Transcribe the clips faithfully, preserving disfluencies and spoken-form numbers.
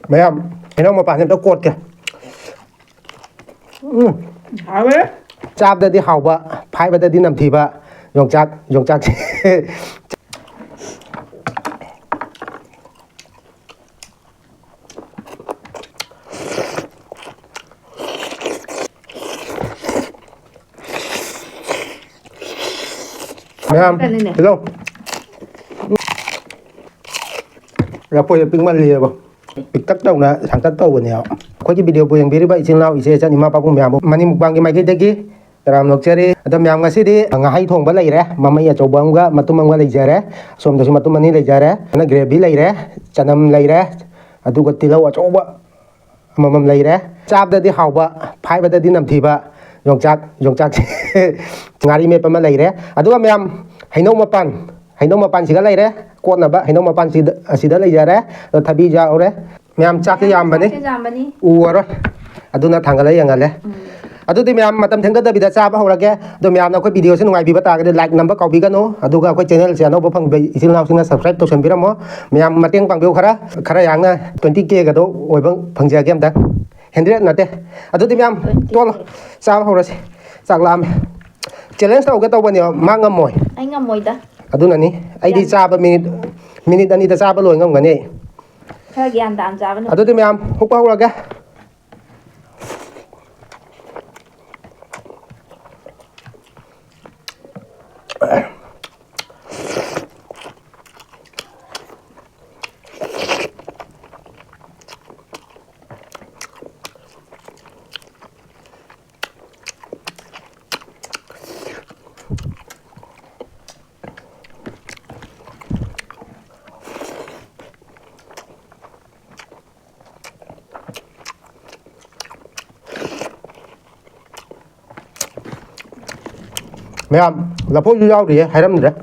ꯃꯌꯥꯝ, ꯍꯩꯅꯧ ꯃꯄꯥꯟꯁꯦ ꯑꯝꯇ ꯀꯣꯠꯀꯦ꯫ ꯎꯝ꯫ ꯍꯥꯎꯋꯦ꯫ ꯆꯥꯕꯗꯗꯤ ꯍꯥꯎꯕ, ꯐꯥꯏꯕꯗꯗꯤ ꯅꯝꯊꯤꯕ ꯌꯣꯡꯆꯥꯛ, ꯌꯣꯡꯆꯥꯛꯁꯦ꯫ ꯃꯌꯥꯝ, ꯀꯩꯅꯣꯅꯦ? ꯍꯜꯂꯣ꯫ ꯂꯐꯣꯏꯁꯦ ꯄꯤꯛꯃꯜꯂꯤꯑꯕ꯫ ꯄꯤꯛꯇꯛ ꯇꯧꯅ ꯁꯥꯡꯇꯛ ꯇꯧꯕꯅꯦꯕ꯫ ꯑꯩꯈꯣꯏꯒꯤ video ꯕꯨ ꯌꯦꯡꯕꯤꯔꯤꯕ ꯏꯆꯤꯜ ꯏꯅꯥꯎ, ꯏꯆꯦ ꯏꯆꯟ, ꯏꯃꯥ ꯄꯥꯕꯨꯡ ꯃꯌꯥꯝꯕꯨ ꯃꯅꯤꯡ ꯃꯨꯛꯕꯥꯡꯒꯤ ꯃꯥꯏꯀꯩꯗꯒꯤ ꯇꯔꯥꯝ ꯅꯣꯛꯆꯔꯤ꯫ ꯑꯗꯣ ꯃꯌꯥꯝ, ꯉꯁꯤꯗꯤ ꯉꯥꯍꯩ ꯊꯣꯡꯕ ꯂꯩꯔꯦ, ꯃꯃꯩ ꯑꯆꯧꯕ ꯑꯃꯒ ꯃꯇꯨꯝ ꯑꯃꯒ ꯂꯩꯖꯔꯦ꯫ ꯑꯁꯣꯝꯗꯁꯨ ꯃꯇꯨꯝ ꯑꯅꯤ ꯂꯩꯖꯔꯦ꯫ ꯑꯗꯨꯅ gravy ꯂꯩꯔꯦ, ꯆꯅꯝ ꯂꯩꯔꯦ, ꯑꯗꯨꯒ ꯇꯤꯜꯍꯧ ꯑꯆꯧꯕ ꯑꯃꯃꯝ ꯂꯩꯔꯦ꯫ ꯆꯥꯕꯗꯗꯤ ꯍꯥꯎꯕ, ꯐꯥꯏꯕꯗꯗꯤ ꯅꯝꯊꯤꯕ ꯌꯣꯡꯆꯥꯛ, ꯌꯣꯡꯆꯥꯛꯁꯦ꯫ ꯉꯥꯔꯤ ꯃꯦꯠꯄ ꯑꯃ ꯂꯩꯔꯦ꯫ ꯑꯗꯨꯒ ꯃꯌꯥꯝ, ꯍꯩꯅꯧ ꯃꯄꯥꯟ, ꯍꯩꯅꯧ ꯃꯄꯥꯟꯁꯤꯒ ꯂꯩꯔꯦ꯫ ꯀꯣꯠꯅꯕ ꯍꯩꯅꯧ ꯃꯄꯥꯟꯁꯤꯗ, ꯑꯁꯤꯗ ꯂꯩꯖꯔꯦ꯫ ꯑꯗꯣ ꯊꯕꯤ ꯌꯥꯎꯔꯦ꯫ ꯃꯌꯥꯝ, ꯆꯥꯛꯁꯦ ꯌꯥꯝꯕꯅꯤ꯫ ꯆꯥꯛꯁꯦ ꯌꯥꯝꯕꯅꯤ꯫ ꯎꯔꯔꯣꯏ꯫ ꯑꯗꯨꯅ ꯊꯥꯡꯒꯠꯂ ꯌꯦꯡꯍꯜꯂꯦ꯫ ꯎꯝ꯫ ꯑꯗꯨꯗꯤ ꯃꯌꯥꯝ, ꯃꯇꯝ ꯊꯦꯡꯊꯗꯕꯤꯗ ꯆꯥꯕ ꯍꯧꯔꯒꯦ꯫ ꯑꯗꯣ ꯃꯌꯥꯝꯅ ꯑꯩꯈꯣꯏ video ꯁꯦ ꯅꯨꯡꯉꯥꯏꯕꯤꯕ ꯇꯥꯔꯒꯗꯤ like ꯅꯝꯕ ꯀꯥꯎꯕꯤꯒꯅꯨ꯫ ꯑꯗꯨꯒ ꯑꯩꯈꯣꯏ channel ꯁꯦ ꯑꯅꯧꯕ ꯐꯪꯕ ꯏꯆꯤꯜ ꯏꯅꯥꯎꯁꯤꯡꯅ subscribe ꯇꯧꯁꯟꯕꯤꯔꯝꯃꯣ꯫ ꯃꯌꯥꯝ ꯃꯇꯦꯡ ꯄꯥꯡꯕꯤꯌꯨ ꯈꯔ, ꯈꯔ ꯌꯥꯡꯅ twenty K ꯒꯗꯣ ꯑꯣꯏꯕ ꯐꯪꯖꯒꯦ ꯑꯝꯇ꯫ Hundred ꯅꯠꯇꯦ꯫ ꯑꯗꯨꯗꯤ ꯃꯌꯥꯝ, twenty K꯫ ꯇꯣꯠꯂꯣ꯫ ꯆꯥꯕ ꯍꯧꯔꯁꯤ꯫ ꯆꯥꯛ ꯂꯥꯝꯃꯦ꯫ Challenge ꯇꯧꯒꯦ ꯇꯧꯕꯅꯦꯕ, ꯃꯥ ꯉꯝꯃꯣꯏ꯫ ꯑꯩ ꯉꯝꯃꯣꯏꯗ꯫ ꯑꯗꯨꯅꯅꯤ꯫ ꯑꯩꯗꯤ ꯌꯥꯅꯤ꯫ ꯆꯥꯕ minute, minute ꯑꯅꯤꯗ ꯆꯥꯕ ꯂꯣꯏ ꯉꯝꯒꯅꯤ꯫ ꯈꯔ ꯒ꯭ꯌꯥꯟ ꯇꯥꯅ ꯆꯥꯕꯅ ꯐꯩ꯫ ꯑꯗꯨꯗꯤ ꯃꯌꯥꯝ, ꯍꯨꯛꯄ ꯍꯧꯔꯒꯦ꯫ ꯃꯌꯥꯝ, ꯂꯐꯣꯏꯁꯨ ꯌꯥꯎꯔꯤꯌꯦ, ꯍꯥꯏꯔꯝꯗ꯭ꯔꯦ꯫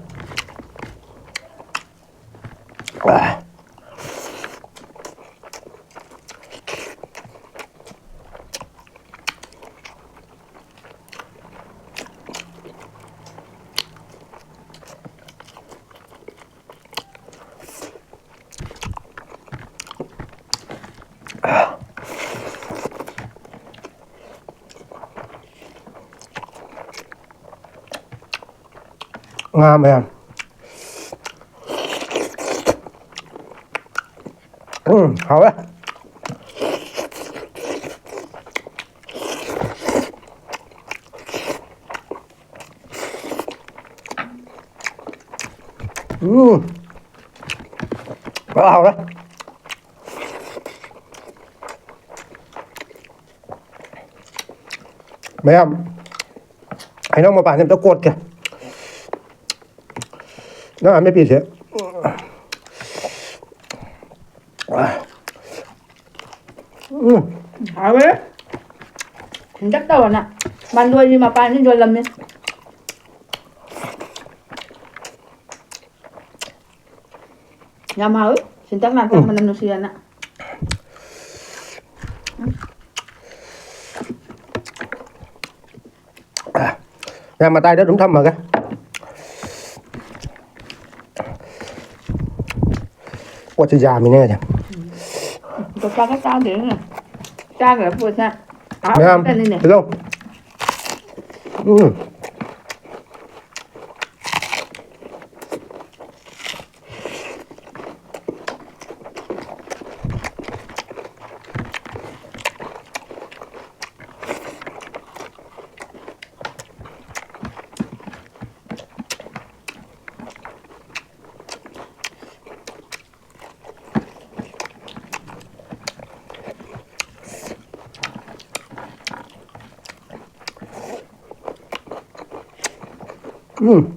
ꯉꯥ ꯃꯌꯥꯝ꯫ ꯎꯝ, ꯍꯥꯎꯋꯦ꯫ ꯎꯝ꯫ ꯄꯨꯔꯥ ꯍꯥꯎꯔꯦ꯫ ꯃꯌꯥꯝ, ꯍꯩꯅꯧ ꯃꯄꯥꯟꯁꯦ ꯑꯝꯇ ꯀꯣꯠꯀꯦ꯫ ꯅꯪ ꯑꯃꯦꯠꯄꯤꯁꯦ꯫ ꯎꯝ꯫ ꯍꯥꯎꯋꯦ꯫ ꯍꯟꯗꯛ ꯇꯧꯔꯅ ꯃꯟꯗꯣꯏꯒꯤ ꯃꯄꯥꯟꯁꯤ ꯌꯣꯜꯂꯝꯃꯦ꯫ ꯌꯥꯝ ꯍꯥꯎꯋꯤ꯫ ꯁꯤꯟꯇꯛ ꯉꯥꯛꯇ ꯎꯝ꯫ ꯃꯅꯝ ꯅꯨꯡꯁꯤꯔꯅ꯫ ꯌꯥꯝ ꯃꯇꯥꯏꯗ ꯑꯗꯨꯝ ꯊꯝꯃꯒꯦ꯫ ꯄꯣꯠꯁꯦ ꯌꯥꯝꯃꯤꯅꯦ ꯉꯁꯤ꯫ ꯄꯩꯁꯥꯒ ꯆꯥꯗꯦꯅꯦ꯫ ꯆꯥꯈ꯭ꯔ ꯄꯣꯠꯁꯦ꯫ ꯃꯌꯥꯝ, ꯑꯍꯥꯎꯕꯇꯅꯤꯅꯦ꯫ ꯍꯜꯂꯣ꯫ ꯎꯝ꯫ ꯎꯝ꯫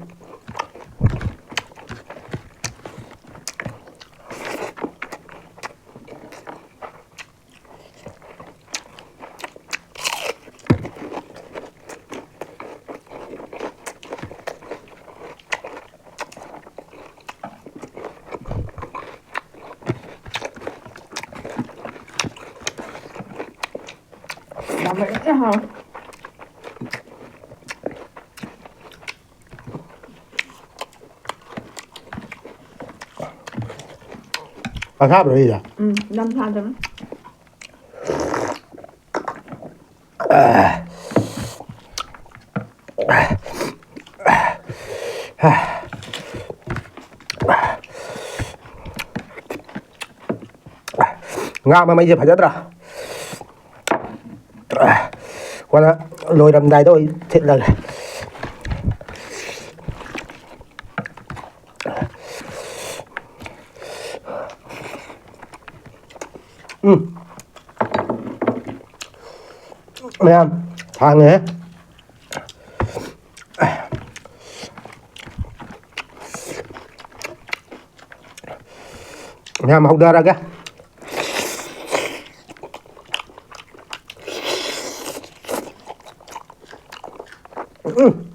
ꯌꯥꯝ ꯐꯖꯅ ꯍꯥꯎꯋꯦ꯫ ꯑꯁꯥꯕ꯭ꯔꯣ ꯁꯤꯁꯦ? ꯎꯝ, ꯌꯥꯝ ꯁꯥꯗꯕꯅꯤ꯫ ꯉꯥ ꯃꯃꯩꯁꯦ ꯐꯖꯗ꯭ꯔꯥ? ꯀꯣꯟꯅ ꯂꯣꯏꯔꯝꯗꯥꯏꯗ ꯑꯣꯏ ꯊꯤꯠꯂꯒꯦ꯫ ꯎꯝ꯫ ꯃꯌꯥꯝ ꯍꯥꯡꯉꯦ꯫ ꯃꯌꯥꯝ ꯍꯧꯗꯔꯒꯦ꯫ ꯎꯝ꯫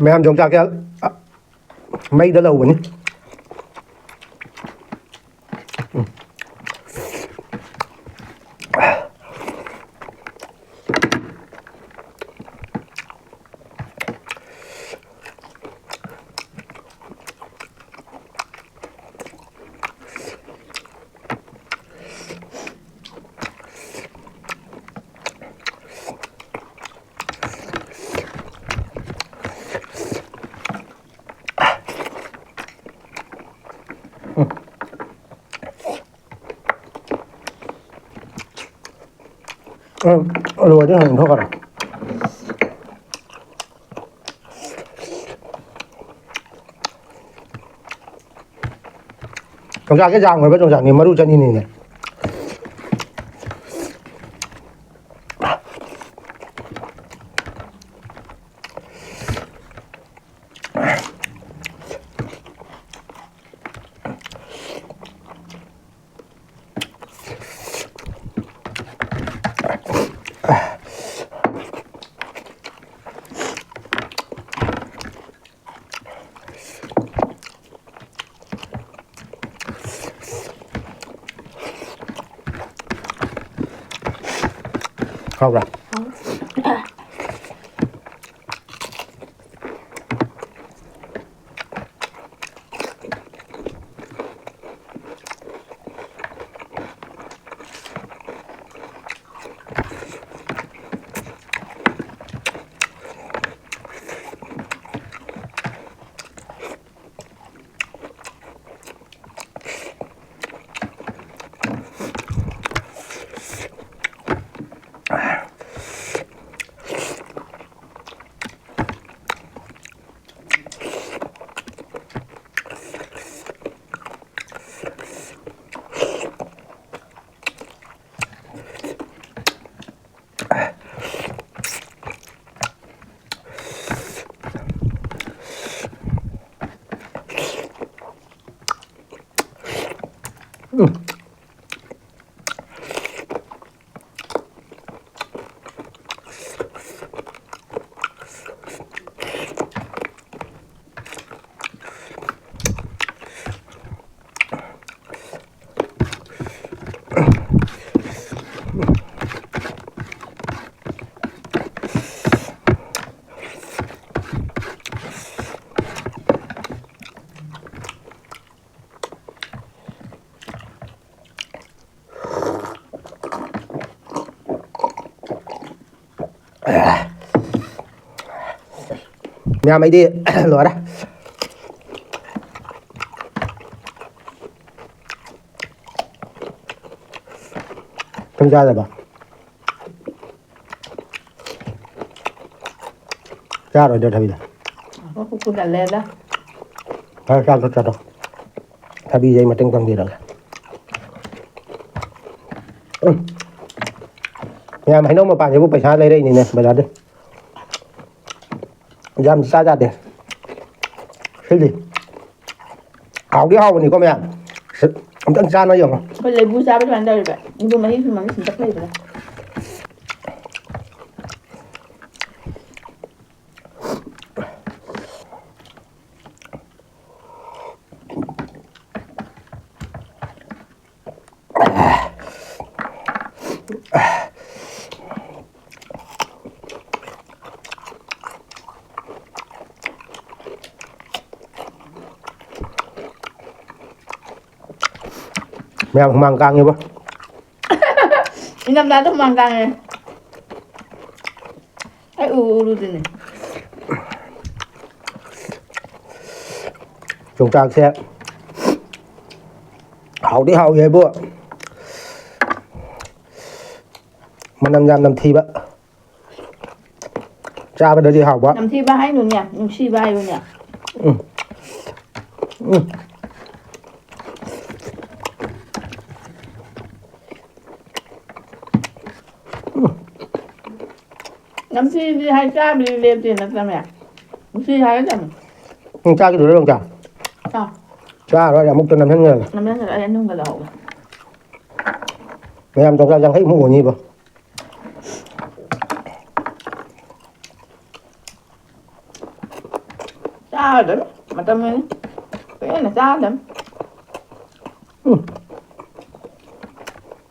ꯃꯌꯥꯝ ꯌꯣꯡꯆꯥꯛꯁꯦ ꯃꯩꯗ ꯂꯧꯕꯅꯤ꯫ ꯎꯝ, ꯑꯂꯨ ꯑꯗꯨ ꯍꯥꯟꯅ ꯊꯣꯛꯈ꯭ꯔꯦ꯫ ꯌꯣꯡꯆꯥꯛꯁꯦ ꯌꯥꯝꯈ꯭ꯔꯕ ꯌꯣꯡꯆꯥꯛꯅꯤ, ꯃꯔꯨ ꯆꯅꯤꯅꯤꯅꯦ꯫ ꯍꯥꯎꯕ꯭ꯔꯥ? ꯃꯌꯥꯝ, ꯑꯩꯗꯤ ꯂꯣꯏꯔꯦ꯫ ꯅꯪ ꯆꯥꯗꯕ? ꯆꯥꯔꯣꯏꯗ꯭ꯔꯣ ꯊꯕꯤꯗꯣ? ꯃꯀꯨ ꯀꯨꯜꯍꯜꯂꯦꯗ꯫ ꯐꯔꯦ, ꯆꯥꯊꯣꯛ, ꯆꯥꯊꯣꯛ꯫ ꯊꯕꯤꯁꯦ ꯑꯩ ꯃꯇꯦꯡ ꯄꯥꯡꯕꯤꯔꯒꯦ꯫ ꯎꯝ꯫ ꯃꯌꯥꯝ, ꯍꯩꯅꯧ ꯃꯄꯥꯟꯁꯤꯕꯨ ꯄꯩꯁꯥ ꯂꯩꯔꯛꯏꯅꯤꯅꯦ ꯕꯖꯥꯔꯗꯩ꯫ ꯌꯥꯝ ꯆꯥ ꯌꯥꯗꯦ꯫ ꯁꯤꯗꯤ ꯍꯥꯎꯗꯤ ꯍꯥꯎꯕꯅꯤꯀꯣ ꯃꯌꯥꯝ꯫ ꯑꯝꯇꯪ ꯆꯥꯅ ꯌꯦꯡꯉꯣ꯫ ꯑꯩꯈꯣꯏ ꯂꯩꯕꯨ ꯆꯥꯕ ꯁꯨꯃꯥꯏꯅ ꯇꯧꯔꯤꯕ꯫ ꯏꯕꯨ ꯃꯍꯤ ꯁꯨꯝꯕꯒꯤ ꯁꯤꯟꯇꯛ ꯂꯩꯕꯗ꯫ ꯃꯌꯥꯝ ꯍꯨꯃꯥꯡ ꯀꯥꯡꯉꯦꯕ꯫ ꯏꯪꯊꯝꯊꯥꯗ ꯍꯨꯃꯥꯡ ꯀꯥꯡꯉꯦ꯫ ꯑꯩ ꯎ ꯎꯔꯨꯗꯨꯅꯦ꯫ ꯌꯣꯡꯆꯥꯛꯁꯦ ꯍꯥꯎꯗꯤ ꯍꯥꯎꯏ ꯍꯥꯏꯕꯨ, ꯃꯅꯝ ꯌꯥꯝ ꯅꯝꯊꯤꯕ꯫ ꯆꯥꯕꯗꯗꯤ ꯍꯥꯎꯕ꯫ ꯅꯝꯊꯤꯕ ꯍꯥꯏꯅꯨꯅꯦ, ꯅꯨꯡꯁꯤꯕ ꯍꯥꯏꯌꯨꯅꯦ꯫ ꯎꯝ꯫ ꯎꯝ꯫ ꯅꯝꯊꯤꯗꯤ ꯍꯥꯏ ꯆꯥꯕꯗꯤ ꯂꯦꯞꯇꯦ ꯅꯠꯇ꯭ꯔꯅꯦ? ꯅꯨꯡꯁꯤ ꯍꯥꯏꯒꯗꯕꯅꯤ꯫ ꯅꯪ ꯆꯥꯈꯤꯗꯣꯏꯔꯣ, ꯌꯣꯡꯆꯥꯛ? ꯆꯥꯎ꯫ ꯆꯥꯔꯣꯏ, ꯑꯃꯨꯛꯇ ꯅꯝꯍꯟꯈ꯭ꯔꯒꯦ꯫ ꯅꯝꯍꯟꯈ꯭ꯔꯒ ꯑꯩ ꯑꯅꯨꯡꯕ ꯂꯧꯍꯧꯒꯦ꯫ ꯃꯌꯥꯝ ꯌꯣꯡꯆꯥꯛ ꯌꯥꯡꯈꯩꯃꯨꯛ ꯑꯣꯏꯅꯤꯕ꯫ ꯆꯥꯔꯗꯕꯅꯤ꯫ ꯃꯇꯝ ꯍꯦꯜꯂꯦ꯫ ꯄꯦꯟꯅ ꯆꯥꯔꯗꯕꯅꯤ꯫ ꯎꯝ꯫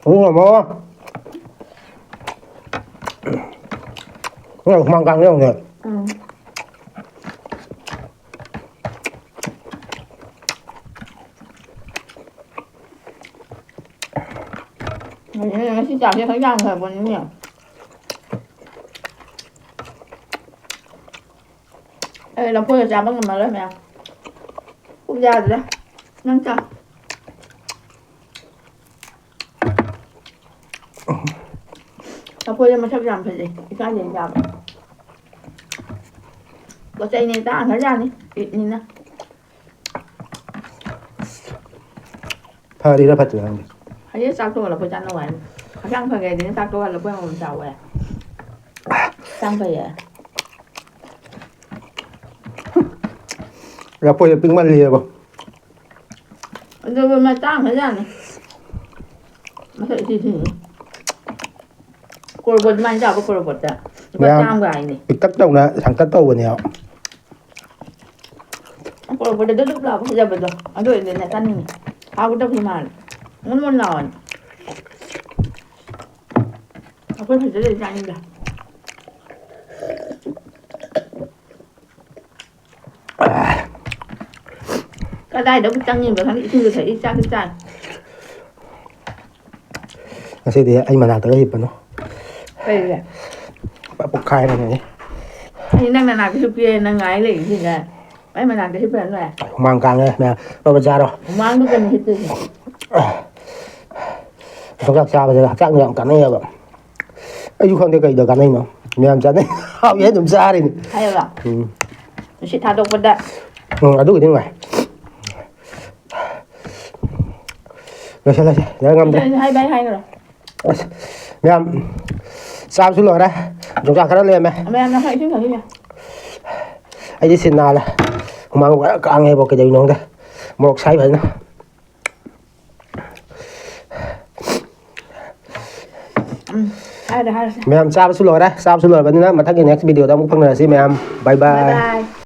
ꯎꯝ, ꯉꯝꯃꯔꯣꯏ꯫ ꯅꯪ ꯍꯨꯃꯥꯡ ꯀꯥꯡꯒꯦ ꯇꯧꯅꯦ꯫ ꯎꯝ꯫ ꯉꯁꯤ ꯆꯥꯛꯁꯦ ꯈꯔ ꯌꯥꯝꯈ꯭ꯔꯕꯅꯤꯅꯦ꯫ ꯑꯩ ꯂꯐꯣꯏꯒ ꯆꯥꯕ ꯉꯝꯃꯔꯣꯏ ꯃꯌꯥꯝ꯫ ꯄꯨꯛ ꯌꯥꯗ꯭ꯔꯦ꯫ ꯅꯪ ꯆꯥꯎ꯫ ꯂꯐꯣꯏꯁꯦ ꯃꯁꯛ ꯌꯥꯝ ꯐꯖꯩ꯫ ꯏꯀꯥꯏꯖꯩ ꯆꯥꯕ꯫ ꯄꯣꯠ ꯆꯩꯅꯦ ꯇꯥꯡꯈ꯭ꯔꯖꯥꯠꯅꯤ꯫ ꯏꯠꯅꯤꯅ꯫ ꯐꯔꯤꯔꯥ ꯐꯠꯇ꯭ꯔꯤꯔꯥ ꯈꯪꯗꯦ꯫ ꯍꯌꯦꯡ ꯆꯥꯛ ꯇꯣꯛꯑ ꯂꯐꯣꯏ ꯆꯥꯅꯧ ꯍꯥꯏꯕꯅꯤ꯫ ꯍꯛꯆꯥꯡ ꯐꯒꯦ ꯍꯥꯏꯗꯤ ꯆꯥꯛ ꯇꯣꯛꯑ ꯂꯐꯣꯏ ꯑꯃꯃꯝ ꯆꯥꯎ ꯍꯥꯏ꯫ ꯍꯛꯆꯥꯡ ꯐꯩꯌꯦ꯫ ꯂꯐꯣꯏꯗꯣ ꯄꯤꯛꯃꯜꯂꯤꯑꯕ꯫ ꯑꯗꯨꯒ ꯃꯇꯥꯡ ꯈꯔꯖꯥꯠꯅꯤ꯫ ꯃꯁꯛ ꯏꯊꯤ ꯊꯤꯅꯤ꯫ ꯀꯣꯔꯕꯣꯠ ꯑꯗꯨꯃꯥꯏꯅ ꯆꯥꯎꯕ ꯀꯣꯔꯕꯣꯠꯇ ꯂꯨꯄꯥ ꯌꯥꯝ ꯆꯥꯝꯃꯒ ꯍꯥꯏꯅꯤ꯫ ꯄꯤꯛꯇꯛ ꯇꯧꯅ ꯁꯥꯡꯇꯛ ꯇꯧꯕꯅꯦꯕ꯫ ꯀꯣꯔꯕꯣꯠꯇ ꯗꯨꯞ ꯗꯨꯞ ꯂꯥꯎꯕ ꯐꯖꯕꯗꯣ ꯑꯗꯨ ꯑꯣꯏꯔꯗꯤꯅꯦ ꯆꯥꯅꯤꯡꯉꯤ꯫ ꯍꯥꯎꯒꯗꯕꯁꯨ ꯃꯥꯜꯂꯦ꯫ ꯃꯣꯟ ꯃꯣꯟ ꯂꯥꯎꯔꯅꯤ꯫ ꯑꯩꯈꯣꯏ ꯐꯖꯗ꯭ꯔꯗꯤ ꯆꯥꯅꯤꯡꯗꯦ꯫ ꯀꯗꯥꯏꯗꯕꯨ ꯆꯪꯉꯤꯕ ꯈꯪꯗꯦ, ꯏꯁꯤꯡꯁꯨ ꯊꯛꯏ, ꯆꯥꯛꯁꯨ ꯆꯥꯏ꯫ ꯉꯁꯤꯗꯤ ꯑꯩ ꯃꯅꯥꯛꯇꯒ ꯍꯤꯞꯄꯅꯨ꯫ ꯀꯩꯒꯤ? ꯄꯨꯔꯥ ꯄꯣꯛꯈꯥꯏꯔꯅꯤ꯫ ꯑꯩ ꯅꯪ ꯅꯅꯥꯛꯇ ꯍꯤꯞꯀꯦ ꯅꯪ ꯉꯥꯏ ꯂꯩꯔꯤꯁꯤꯅ ꯑꯩ ꯃꯅꯥꯛꯇ ꯍꯤꯞꯄ ꯌꯥꯝ ꯅꯨꯡꯉꯥꯏ꯫ ꯍꯨꯃꯥꯡ ꯀꯥꯡꯉꯦ ꯃꯌꯥꯝ꯫ ꯕꯕꯥ ꯆꯥꯔꯣ꯫ ꯍꯨꯃꯥꯡꯗꯨ ꯀꯩꯅꯣ ꯍꯤꯞꯇꯣꯏꯁꯦ? ꯆꯨꯖꯥꯛ ꯆꯥꯕꯁꯦ ꯍꯛꯆꯥꯡꯗ ꯌꯥꯝ ꯀꯥꯟꯅꯩꯌꯦꯕ꯫ ꯑꯩꯁꯨ ꯈꯪꯗꯦ ꯀꯩꯗ ꯀꯥꯟꯅꯩꯅꯣ꯫ ꯃꯌꯥꯝ ꯆꯥꯅꯩ꯫ ꯍꯥꯎꯏ ꯑꯗꯨꯝ ꯆꯥꯔꯤꯅꯤ꯫ ꯍꯥꯏꯌꯦꯕ꯫ ꯎꯝ꯫ ꯅꯨꯡꯁꯤꯠ ꯊꯥꯗꯣꯛꯄꯗ꯫ ꯎꯝ, ꯑꯗꯨꯒꯤꯗꯤ ꯅꯨꯡꯉꯥꯏ꯫ ꯂꯣꯏꯁꯤꯜꯂꯁꯦ꯫ ꯂꯣꯏ ꯉꯝꯗ꯭ꯔꯦ꯫ ꯍꯥꯏ ꯚꯥꯏ ꯍꯥꯏꯈ꯭ꯔꯣ꯫ ꯑꯁ, ꯃꯌꯥꯝ ꯆꯥꯕꯁꯨ ꯂꯣꯏꯔꯦ꯫ ꯌꯣꯡꯆꯥꯛ ꯈꯔ ꯂꯩꯔꯝꯃꯦ꯫ ꯃꯌꯥꯝꯅ ꯍꯣꯏ ꯏꯁꯤꯡ ꯊꯛꯏꯅꯦ꯫ ꯑꯩꯗꯤ ꯁꯤꯠ ꯅꯥꯜꯂꯦ꯫ ꯍꯨꯃꯥꯡ ꯐꯖꯅ ꯀꯥꯡꯉꯦꯕꯣ, ꯀꯩꯗꯧꯔꯤꯅꯣ ꯈꯪꯗꯦ꯫ ꯃꯣꯔꯣꯛ ꯁꯥꯏ ꯐꯖꯅ꯫ ꯎꯝ, ꯍꯥꯏꯔꯦ, ꯍꯥꯏꯔꯁꯦ꯫ ꯃꯌꯥꯝ ꯆꯥꯕꯁꯨ ꯂꯣꯏꯔꯦ꯫ ꯆꯥꯕꯁꯨ ꯂꯣꯏꯔꯕꯅꯤꯅ ꯃꯊꯪꯒꯤ next video ꯗ ꯑꯃꯨꯛ ꯐꯪꯅꯔꯁꯤ ꯃꯌꯥꯝ꯫ Bye bye꯫ Bye bye꯫